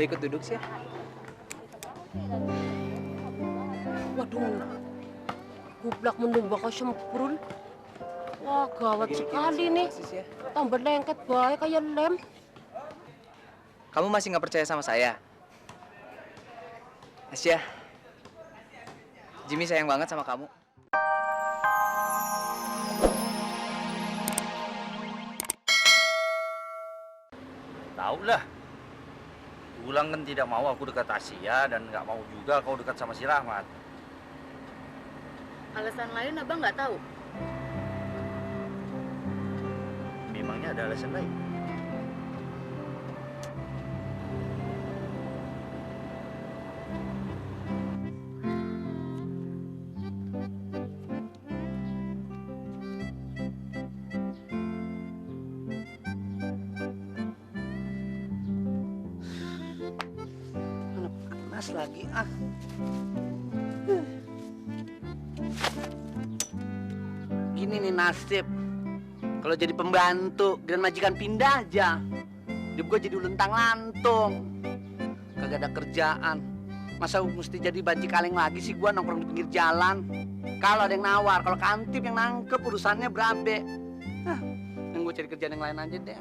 Boleh ikut duduk sih ya? Waduh, gublak menembak semprul. Wah, gawat sekali nih. Ya. Tambah lengket baik kayak lem. Kamu masih nggak percaya sama saya? Asia, Jimmy sayang banget sama kamu. Tahu lah. Ulang kan tidak mau aku dekat Asia dan nggak mau juga kau dekat sama si Rahmat. Alasan lain abang nggak tahu? Memangnya ada alasan lain? Panas lagi ah. Gini nih nasib. Kalau jadi pembantu dan majikan pindah aja. Hidup gue jadi luntang lantung. Kagak ada kerjaan. Masa mesti jadi banci kaleng lagi sih gue nongkrong di pinggir jalan. Kalau ada yang nawar, kalau kantip yang nangkep urusannya berabe. Yang gue cari kerjaan yang lain aja deh.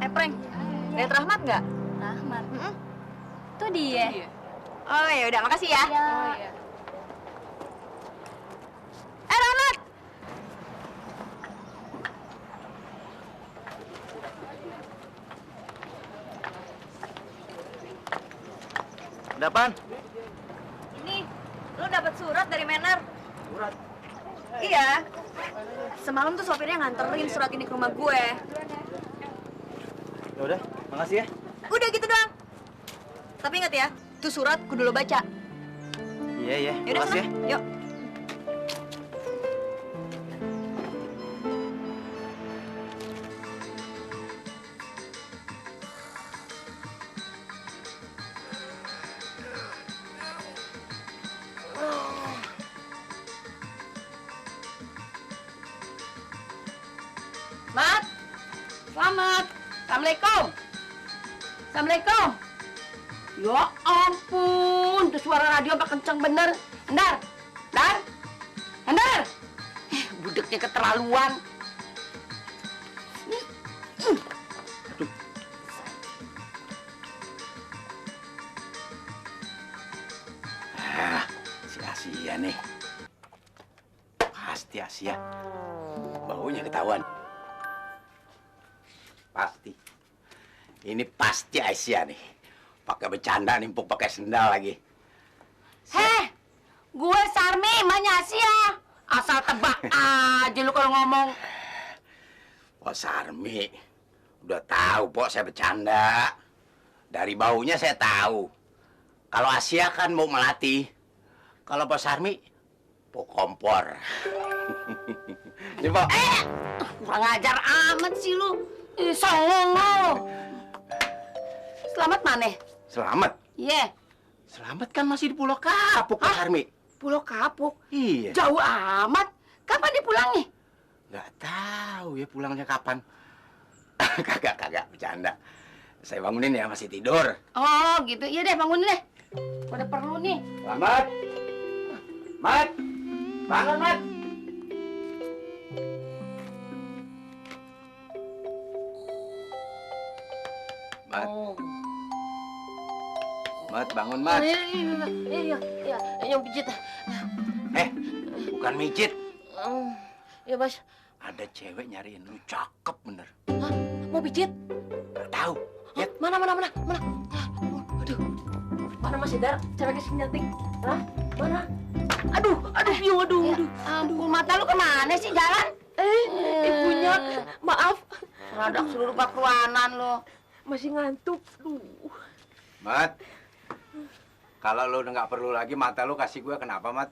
Prank. Lihat Rahmat nggak? Rahmat. Tuh dia. Oh ya udah, makasih ya. Oh iya. Rahmat. Ada apaan? Ini, lu dapat surat dari Mener. Surat. Iya. Semalam tuh sopirnya nganterin surat ini ke rumah gue. Ya udah, makasih ya. Udah gitu doang. Tapi ingat ya, tuh surat kudu lo baca. Iya. Yaudah Makasih ya. sana, yuk. Mat, selamat. Assalamualaikum. Assalamualaikum. Ya ampun, tuh suara radio apa kenceng bener. Endar, Endar. Budeknya keterlaluan. Si Asia nih. Pasti Asia. Baunya ketahuan. Pasti. Ini pasti Asia nih. Pakai bercanda nimpuk pakai sendal lagi. Heh, gue Sarmi, emaknya Asia. Asal tebak aja lu kalau ngomong. Pok Sarmi, udah tahu Pok saya bercanda. Dari baunya saya tahu. Kalau Asia kan mau melatih. Kalau Pok Sarmi, Pok kompor. Ini Pok. Kurang ajar amat sih lu. Songong lu. Selamat mana? Selamat. Iya. Selamat kan masih di Pulau Kapuk, Pok Sarmi. Pulau Kapuk. Iya. Jauh amat. Kapan dipulangnya? Nggak tahu ya pulangnya kapan. Kagak, bercanda. Saya bangunin ya, masih tidur. Oh gitu. Iya deh, bangunin deh. Pada perlu nih. Selamat. Mat. Bangun, Mat. Mat. Mat, bangun, Mat. Iya, yang pijit. Bukan mijit. Iya, Mas. Ada cewek nyariin lu, cakep bener. Hah? Mau pijit? Nggak tahu. Hah? Mana? Aduh. Mana Mas Dar? Ceweknya si cantik. Hah? Mana? Aduh. Aduh, mata lu kemana sih jalan? Ibunya, maaf. Radak seluruh pakruanan lo. Masih ngantuk. Mat. Kalau lu udah nggak perlu lagi mata lu kasih gue kenapa, Mat?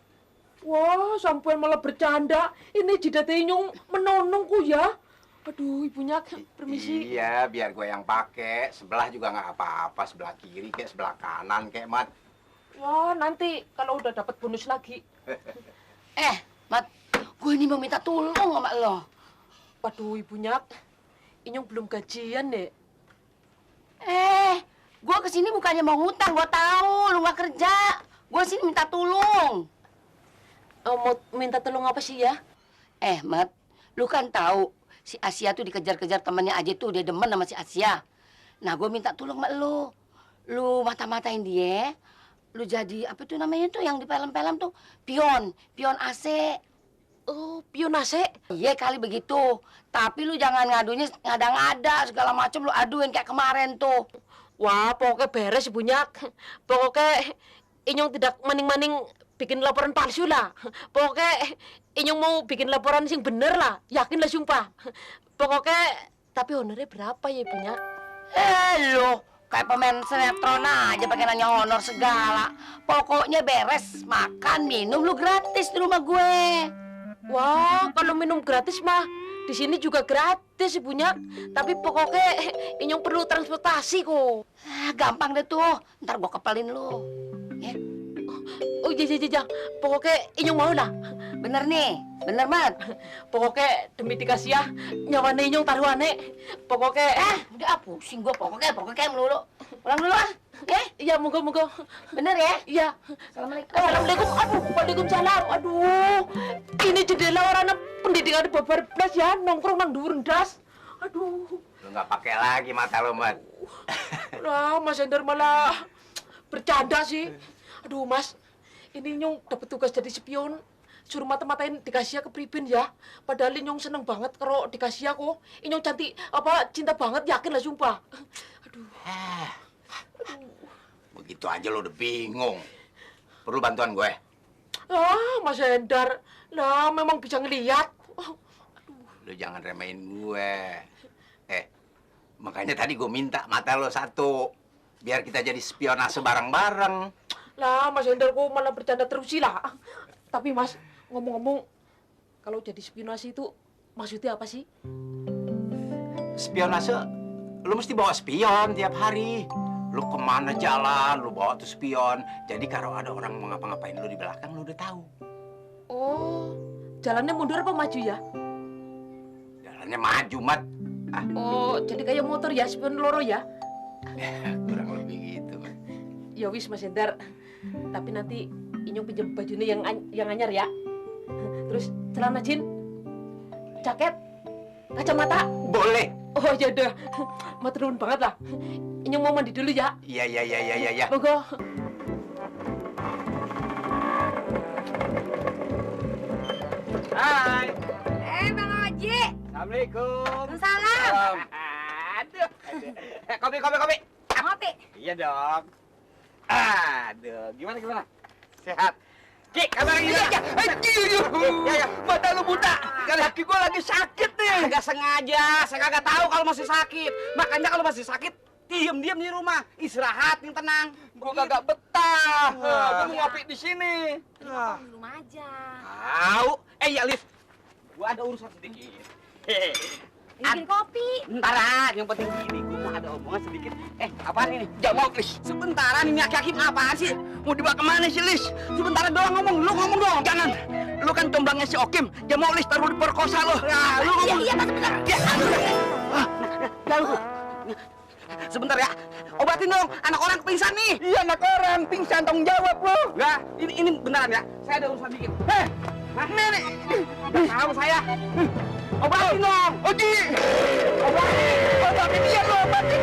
Wah, sampai malah bercanda. Ini jidat inyong menonongku ya. Aduh, ibunya permisi. Iya, biar gue yang pakai. Sebelah juga nggak apa-apa. Sebelah kiri kayak sebelah kanan kayak, Mat. Wah, nanti kalau udah dapat bonus lagi. Mat, gue ini mau minta tolong sama lo. Waduh, ibunya, Inyong belum gajian, Nek. Gue kesini bukannya mau ngutang, gue tahu lu nggak kerja. Gue sini minta tolong. Mau minta tolong apa sih ya? Mat, lu kan tahu si Asia tuh dikejar-kejar temannya aja tuh, dia demen sama si Asia. Nah, gue minta tolong sama lu. Lu mata-matain dia, lu jadi apa tuh namanya tuh yang di film-film tuh pion AC. Oh, pion AC? Iya kali begitu. Tapi lu jangan ngadunya ngada-ngada segala macam, lu aduin kayak kemarin tuh. Wah, pokoknya beres ibunya. Pokoknya Inyong tidak maning-maning bikin laporan palsu lah. Pokoknya Inyong mau bikin laporan sing bener lah. Yakin lah sumpah. Pokoknya, tapi honornya berapa ya ibunya? Lu kayak pemain sinetron aja pakai nanya honor segala. Pokoknya beres makan minum lu gratis di rumah gue. Wah, kalau minum gratis mah di sini juga gratis ibunya. Tapi pokoknya Inyong perlu transportasi kok. Gampang deh tuh. Ntar gua kepelin lu. Ya. Oh iya. Pokoknya Inyong mau lah. Bener nih, bener Mat. Pokoknya demi dikasih ya nyawane Inyong taruhane. Pokoknya Udah pusing gua pokoknya melulu. Pulang dulu ah. Ya, iya moga. bener ya. Iya. Assalamualaikum. Assalamualaikum. Aduh, waalaikumsalam. Aduh. Ini jendela orang pendidikan babar plus ya, nongkrong nang dhuwur ndas. Aduh. Lu nggak pakai lagi mata lu, Mat. Lah, Mas Hendar malah bercanda sih. Aduh, Mas. Ini Nyong dapat tugas jadi spion. Suruh mata-matain dikasih ke Pribin ya. Padahal Nyong seneng banget kalau dikasih aku. Nyong cantik cinta banget, yakin lah sumpah. Aduh. Begitu aja lu udah bingung. Perlu bantuan gue? Mas Hendar. Lah, memang bisa ngeliat. Lu jangan remehin gue. Makanya tadi gue minta mata lo satu. Biar kita jadi spionase bareng-bareng. Lah, Mas Hendar kok malah bercanda terus sih lah. Tapi Mas, ngomong-ngomong, kalau jadi spionase itu maksudnya apa sih? Spionase, lu mesti bawa spion tiap hari. Lu kemana jalan, lu bawa tuh spion. Jadi kalau ada orang mau ngapa-ngapain lu di belakang, lu udah tahu. Oh, jalannya mundur apa maju ya? Jalannya maju, Mat. Oh, jadi kayak motor ya, spion loro ya? Kurang lebih gitu. Ya wis Mas Hendar. Tapi nanti Inyong pinjam bajunya yang anyar ya. Terus celana jin, jaket, kacamata. Boleh. Oh ya udah, matur nuwun banget lah. Inyong mau mandi dulu ya. Iya. Monggo. Hai. Bang Oji. Assalamualaikum. Salam. Aduh. Kopi. Ngopi. Iya dong. Aduh, gimana? Sehat. Ki, kabar gimana? Ya. Mata lu buta. Kaki gua lagi sakit nih. Agak sengaja, saya kagak tahu kalau masih sakit. Makanya kalau masih sakit, diam di rumah, istirahat yang tenang. Gua kagak betah. Gua mau ngopi di sini. Di rumah aja. Tahu? Ya, Liv. Gua ada urusan sedikit. Bikin kopi. Bentaran, yang penting gini, gue mau ada omongan sedikit. Apaan ini? Jamu, Lis. Sebentaran ini aki-aki apaan sih? Mau dibawa kemana sih, Lis? Sebentaran doang ngomong, lu ngomong dong. Jangan. Lu kan comblangnya si Okim. Jamu, Lis, taruh diperkosa lu. Ya, lu ngomong. Iya, Pak, sebentar. Ya, lu. Sebentar ya, obatin dong. Anak orang pingsan nih. Iya, anak orang pingsan, tanggung jawab lu. Enggak, ini beneran ya. Saya ada urusan dikit. Nih. Tahu saya. Obatin dong. Oji. Obatin dia lu, obatin.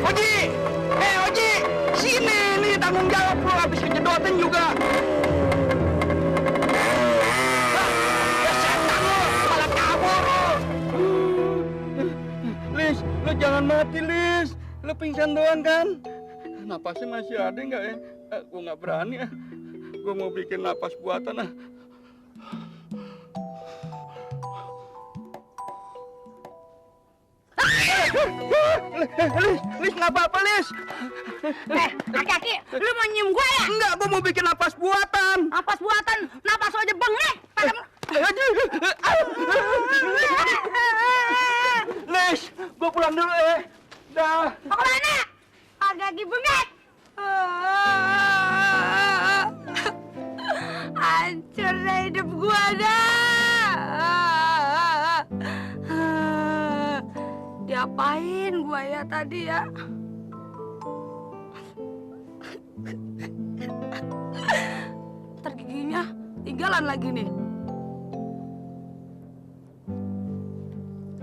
Oji. Sini nih tanggung jawab lu habis kejedotin juga. Ya setan lu, malah kabur lu. Lis, lu jangan mati, Lis. Lu pingsan doang kan? Napasnya masih ada nggak ya? Gue nggak berani ah. Gue mau bikin napas buatan ah. Lis, nggak apa-apa, Lis. Aki-aki, lu mau nyium gua ya? Enggak, gua mau bikin napas buatan. Napas buatan, napas lo aja bengek. Lis, gua pulang dulu Dah. Mau kemana? Aki-aki bengek. Hancur deh hidup gua dah. Diapain gua ya tadi ya? Ntar giginya tinggalan lagi nih.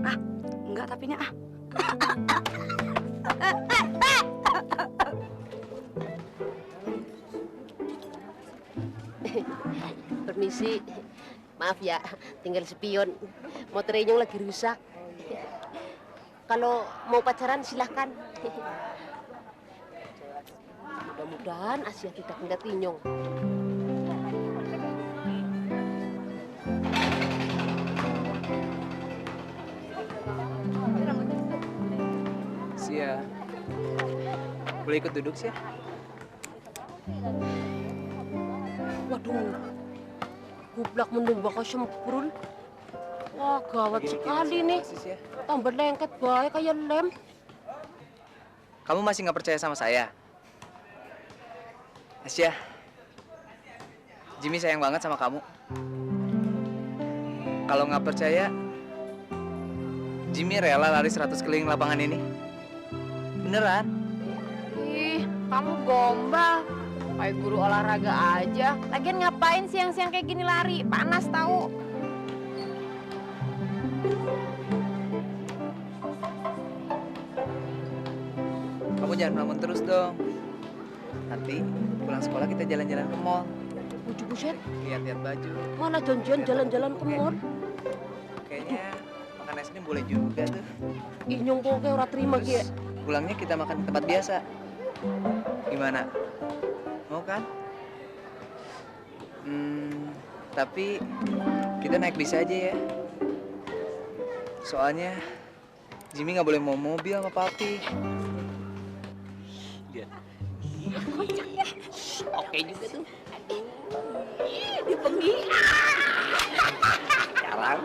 Ah, enggak tapinya ah. Permisi, maaf ya, tinggal spion. Motornya lagi rusak. Kalau mau pacaran silahkan. Mudah-mudahan Asia tidak ingat Inyong. Sia, boleh ikut duduk sih? Waduh, gublak mendung bakal semprul. Wah, gawat sekali nih. Sia. Tambah lengket baik kayak lem. Kamu masih nggak percaya sama saya? Asia, Jimmy sayang banget sama kamu. Kalau nggak percaya, Jimmy rela lari 100 keliling lapangan ini. Beneran? Ih, kamu gombal. Kayak guru olahraga aja. Lagian ngapain siang-siang kayak gini lari? Panas tahu. Kamu jangan melamun terus dong. Nanti pulang sekolah kita jalan-jalan ke mall. Buset, Lihat-lihat baju. mana janjian jalan-jalan ke mall? Kayaknya makan es krim boleh juga tuh. Inyong kok kayak ora terima Terus gie. pulangnya kita makan di tempat biasa. Gimana? Mau kan? Tapi kita naik bis aja ya. Soalnya Jimmy nggak boleh mau mobil sama papi. Oke juga tuh. Sekarang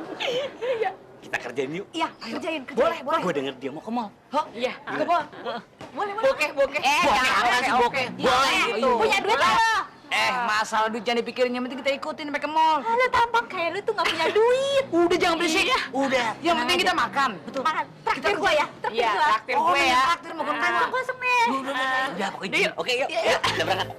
kita kerjain yuk. Iya, kerjain. Boleh. Gue denger dia mau ke mall. Iya, ke mall. Boleh. Bokeh. Bokeh apa sih bokeh? Boleh gitu. Punya duit lo. Masalah duit jangan dipikirin, yang penting kita ikutin sampai ke mall. Lu tampang kayak lu tuh nggak punya duit. Udah jangan berisik. Udah. Yang penting kita makan. Betul. Traktir gua ya. Iya, traktir gue ya. Traktir mau kan kosong nih. Udah pokoknya. Oke, yuk. Udah berangkat.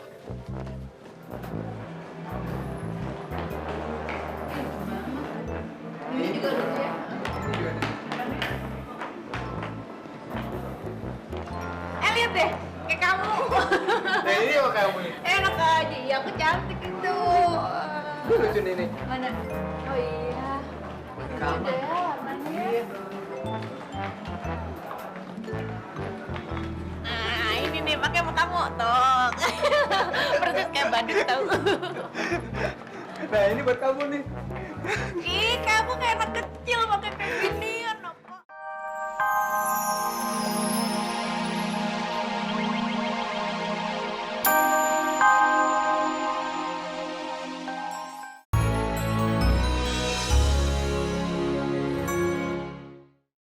Lihat deh, kayak kamu. Nah, ini apa kamu nih? Enak aja, iya aku cantik itu. Lucu nih nih. Mana? Oh iya. Kamu. Udah, warnanya. Nah, ini nih pakai muka motok. Persis kayak badut tau. Nah, ini buat kamu nih. Ih, kamu kayak anak kecil pakai kayak gini.